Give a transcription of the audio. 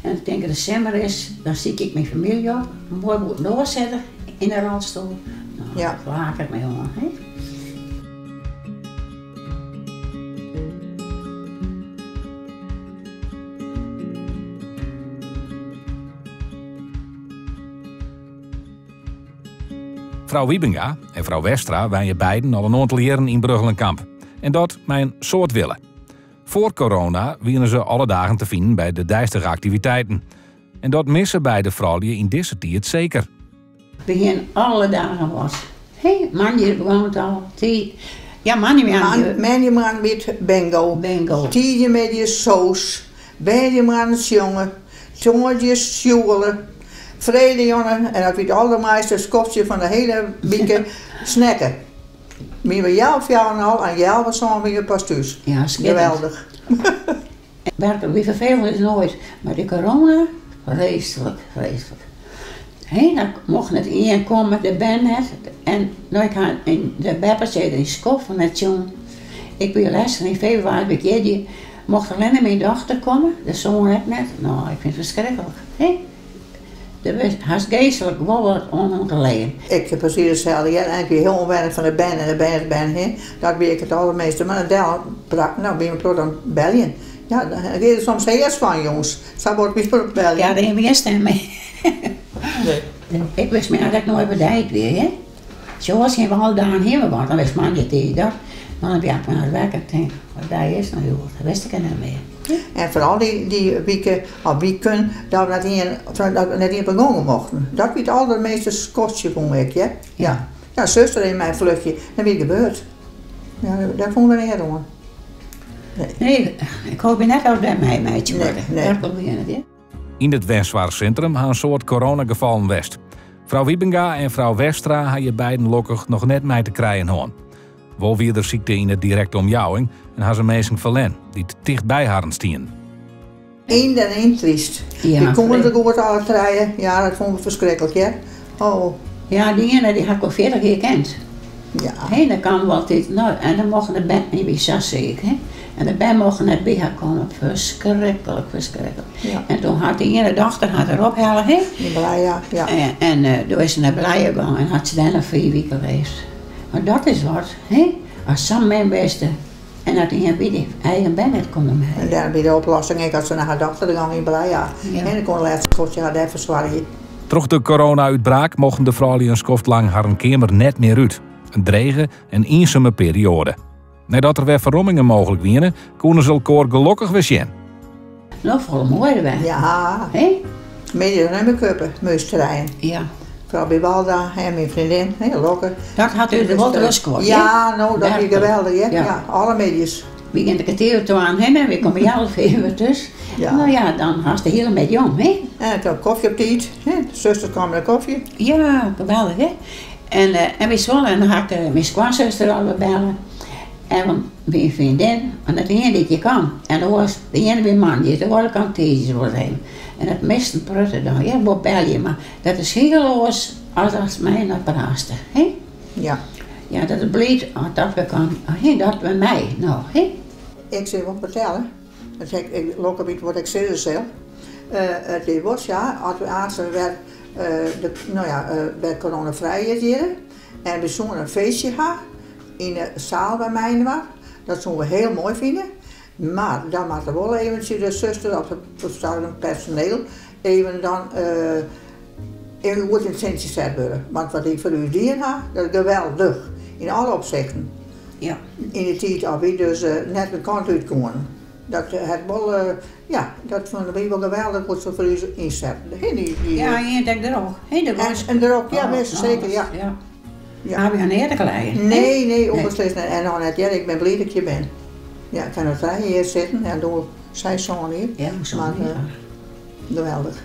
En ik tink as de simmer is, dan sykje ik myn famylje op, moai bûtendoar sitte yn de rolstoel. No, Ja. dat laket my oan, hè. Frou Wiebenga en frou Westra wenje beiden al in oantal jierren yn Brugchelencamp. En dat mei in soad wille. Foar corona wiene se alle dagen te finen by de deistige aktiviteiten. En dat misse beide froulju yn dizze tiid seker. We hiene alle dagen wat. Hé, moandei begûn it al. Ja, moandei. Moandeitemoarn wie it bingo. Bingo. Tiisdeimiddei soos. Woansdeitemoarn sjonge. Tongersdei sjoele. Freedtejûn, en dat wie it aldermoaiste skoftsje fan de hiele wike, snacke. Wiene we healwei fjouweren al en healwei sân wiene we pas thús. Ja, skitterend. Geweldich. Werklik, wy ferfelen ús noait. Mar de corona, freeslik, freeslik. Hé, dan mocht net ien komme, de bern net. En no, ik ha de beppesizzer yn skoft net sjoen. Ik wie lêsten yn febrewaris by it jierdei, mocht allinne myn dochter komme, de soan ek net. No, ik fyn it ferskriklik. Hé, der wurdt hast geastlik wol wat oan te lijen. Ik ha presys itselde hear en ik wie hiel ûnwennich fan de bern en de bernsbern hè. Dat wie ek it aldermeaste. Mar del, no wie in protte oan it beljen. Ja, dan gean je der soms heas fan jûns. Sa bot wie it beljen. Ja, dêr hiene we gjin stim mear. Ik wist my ek noait wat dei it wie, hè. Sjoas hiene we alle dagen hiene we wat, dan wist moandei tiisdei dat. Mar dan wie ik mar wekker en tink, wat dei is it no hjoed? Dat wist ik net mear. En foaral dy wike of wiken dat we net ien, dat we net ien op 'e gongen mochten. Dat wie it aldermeaste skoftsje fûn ik, hear. Ja. Ja, suster even mei in fluchtje, dan wie it gebeurd. Ja, dêr fûnen we neat oan. Nee, ik hoopje net dat we dêr mei meitsje moatte. Nee, nee. Yn it wensoarchsintrum ha in soad coronagefallen west. Frou Wiebenga en frou Westra ha hjir beiden lokkich noch net mei te krijen hân. Wol wie der sykte yn 'e direkte omjouwing en ha se minsken ferlern dy't ticht by harren stienen. Yn en yn tryst. Ja, Dy koenen der goed alle trije. Ja, dat fûn ik ferskriklik, hear. Oh. Ja, dy iene dy ha ik al 40 jier kend. Ja. Hé, dan kaam altyd, no, en dan mochten de bern, dy wie sa siik, hè. En de bern mochten net by har komme. Ferskriklik, ferskriklik. Ja. En toen hat de iene dochter hat har ophelle, hè. Yn Blije, ja. En, en uh, doe is se nei Blije gong en hat se dêr noch 5 wiken west. Mar dat is wat, hè. As sa'n mem west en dat ien by de eigen bern net komme mei. En dêrom wie de oplossing ek dat se nei har dochter gong yn Blije. Ja. En dan koe de lêste skoftje har dêr fersoargje. Troch de corona-útbraak mochten de froulju in skoft lang harren keamer net mear út. In drege en iensume perioade. Neidat der wer ferrommingen mooglik wiene, koene se elkoar gelokkich wer sjen. No, folle moaier wer. Ja. Hè? Middei dan even kuppe, mei ús trijen. Ja. Foaral by Walda en myn freondin, hè, Lokke. Dat hat ús wol trochskuord, hè? Ja, no, dat wie geweldich, hear. Ja. Ja, alle middeis. Wy gean de kertier oer twaen hinne, wy komme healwei fiven wer thús. Ja. No ja, dan hast de hiele middei om, hè? En in kop kofje op tiid, hè? De susters kamen mei kofje. Ja, geweldich, hè? En, en by Zwolle en dan ha ik myn skoansuster al wer belle. En myn freondin, want net ien dy't hjir kaam. En de oars, de iene wie moandei, de oare kaam tiisdeis wolris even. En dat mist in protte dan, ja, wol belje, mar dat is hiel oars as ast mei inoar praatst, hè? Ja. Ja, dat is bliid as dat wer kan, hè, dat wer mei no, hè? Ik sil wol fertelle, dat ik, ik Lokke wit wat ik sizze sil. It is wol sa, as we aansten wer, de, no ja, wer coronafrij is hjir en we soene in feestje ha yn de saal by mei-inoar, dat soene we hiel moai fine, mar dan moat der wol eventsjes de suster of het fersoargjend personeel even dan even goed yn it sintsje set wurde. Want wat dy foar ús dien ha, dat is geweldich, yn alle opsichten. Ja. Yn de tiid dat wy dus net de kant út koene. Dat hat wol, ja, dat fûnen wy wol geweldich hoe't se foar ús ynsetten. Hè, dy, dy, Ja, en ek de rok. Hè, de En de rok, ja, wist seker, ja. Ja. Ja, we ha neat te kleien. Nee, nee, ûnbeslist net. En noch net hear, ik bin bliid dat ik hjir bin. Ja, ik ha no 3 jier sitten en doe seis, sân jier. Ja, sân Mar jier. geweldich.